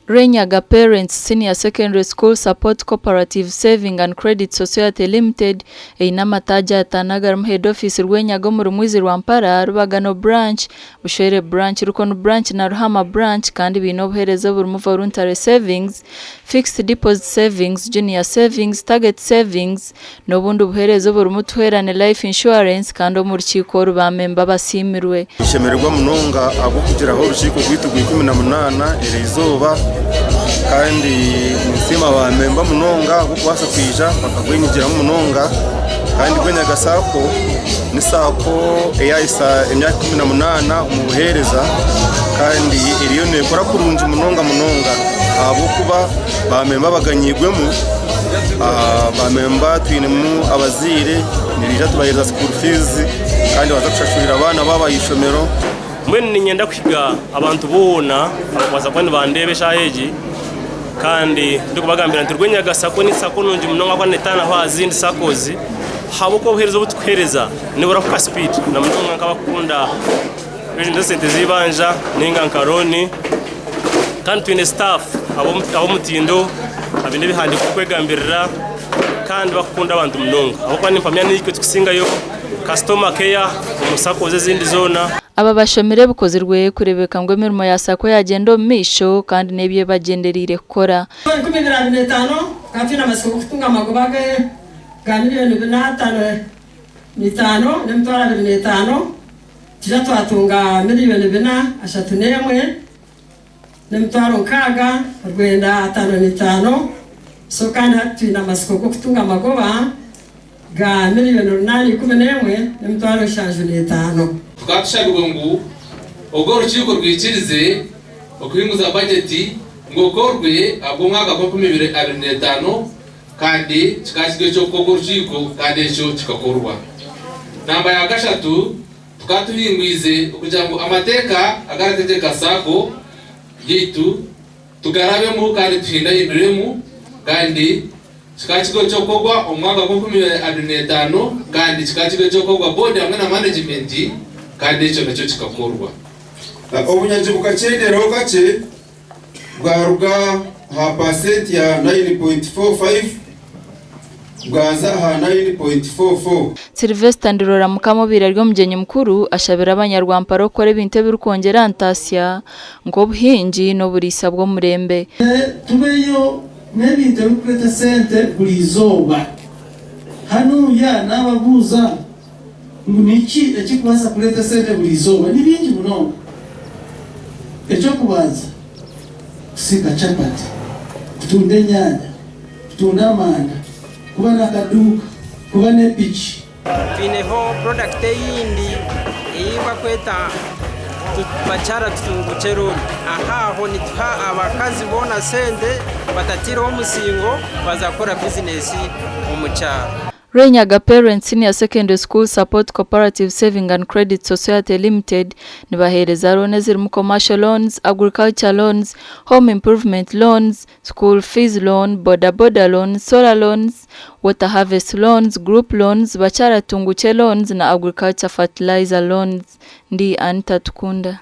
Rwenyaga Parents Senior Secondary School Support Cooperative Saving and Credit Society Limited eine amataagi ataano agarimu Head Office Rwenyaga omuri Mwizi Rwampara, Rubagano Branch, Bushwere Branch, Rukoni Branch na Ruhama Branch kandi baine obuheereza oburimu Voluntary Savings, Fixed Deposit Savings, Junior Savings, Target Savings n'obundi buheereza oburimu Tuheerane Life Insurance kandi omu rukiiko oru baamemba basiimirwe. Ninshemererwa munonga ahabw'okugiraho orukiiko rwaitu rwa 18 eriizooba kandi ninsiima baamemba munonga ahabw'okubaasa kwija bakagwenyigiramu munonga kandi Gwenyaga Sacco ni Sacco eyaahisa emyaka 18 omu buheereza kandi eriyo neekora kurungi munonga munonga ahabw'okuba baamemba baganyiirwemu. Baamemba twinemu abazaire nibaija tubaheereza school fees kandi baza kushashurira abaana baabo aha ishomero. Mbwenu niinyenda kuhiga abantu boona abarikubaasa kuba nibandeeba eshaaha egi kandi ndikubagambira nti Rwenyaga sacco ni sacco nungi munonga ahabw'okuba neetaanaho aha zindi saccos ahabw'okuba obuheereza obu turikuheereza niburahuka sipiidi na munonga nk'abarikukunda esente z'eibanja nainga nka looni. Kandi twine sitaafu ab'omutindo abaine ebihandiiko birikwegambirira kandi barikukunda abantu munonga ahabw'okuba nimpamya niitwe turikusingayo kasitoma keya omu sakozi ezindi zoona. Aba bashomire ebikozirwe kureebeka ngu emirimo ya sacco yagyenda omu maisho kandi n'ebi ebagyendereire kukora. 2025 tukaba twine amatsiko g'okutunga amagoba ga miriyoni bina ataano n'eitaano n'emitwaro abiri n'etaano. Twija twatunga miriyoni bina ashatu n'emwe n'emitwaro nkaaga rwenda ataano n'eitaano. So kandi hati twine amatsiko g'okutunga amagoba ga miriyoni runaana ikumi n'emwe n'emitwaro nshanju n'etaano. Tukaba tushabirwe ngu ogu orukiiko rwikirize okuhinguza bajeti ngu ekorwe ahabw'omwaka gw'enkumi ibiri abiri n'etaano kandi kikaba kiri eky'okukorwa orukiiko kandi ekyo kikakorwa. Namba ya kashatu, tukaba tuhingwize okugira ngu amateeka agarategyeka Sacco yaitu tugarabemu kandi tuhindahinduremu kandi kikaba kiri eky'okukorwa omu mwaka gw'enkumi abiri n'etaano kandi kikaba kiri eky'okukorwa boodi hamwe na manegimenti kandi ekyo nakyo kikakorwa. Obunyagi bukakyenderaho kakye bwaruga aha paasenti ya 9.45 bwaza aha 9.44. Sylvester Ndirora Mukama obaire ari omugyenyi mukuru ashabire abanyarwampara okukora ebintu ebirikwongyera aha ntaasya nk'obuhingi n'oburiisa bw'omurembe. Tubeyo n'ebintu ebirikureeta sente buri izooba. Hanuya naababuuza ngu niki ekirikubaasa kureeta esente buri izooba? Ni bingi munonga. Eky'okubanza, kusiika chapati, kutunda enyaanya, kutunda amanda, kuba n'akaduuka, kuba n'epiki. Twineho porodakiti eyindi ei barikweta Bakyara Tutungukye Looni. Aha aho nituha abakazi boona sente batataireho musingo baaza kukora bizinesi omu kyaro. Rwenyaga Parents Senior Secondary School Support Cooperative Saving and Credit Society Limited nibaheereza looni ezirimu Commercial Loans, Agriculture Loans, Home Improvement Loans, School Fees Loan, Boda Boda Loans, Solar Loans, Water Harvest Loans, Group Loans, Bakyara Tungukye Loans na Agriculture Fertilizer Loans. Ndi Anita Tukunda.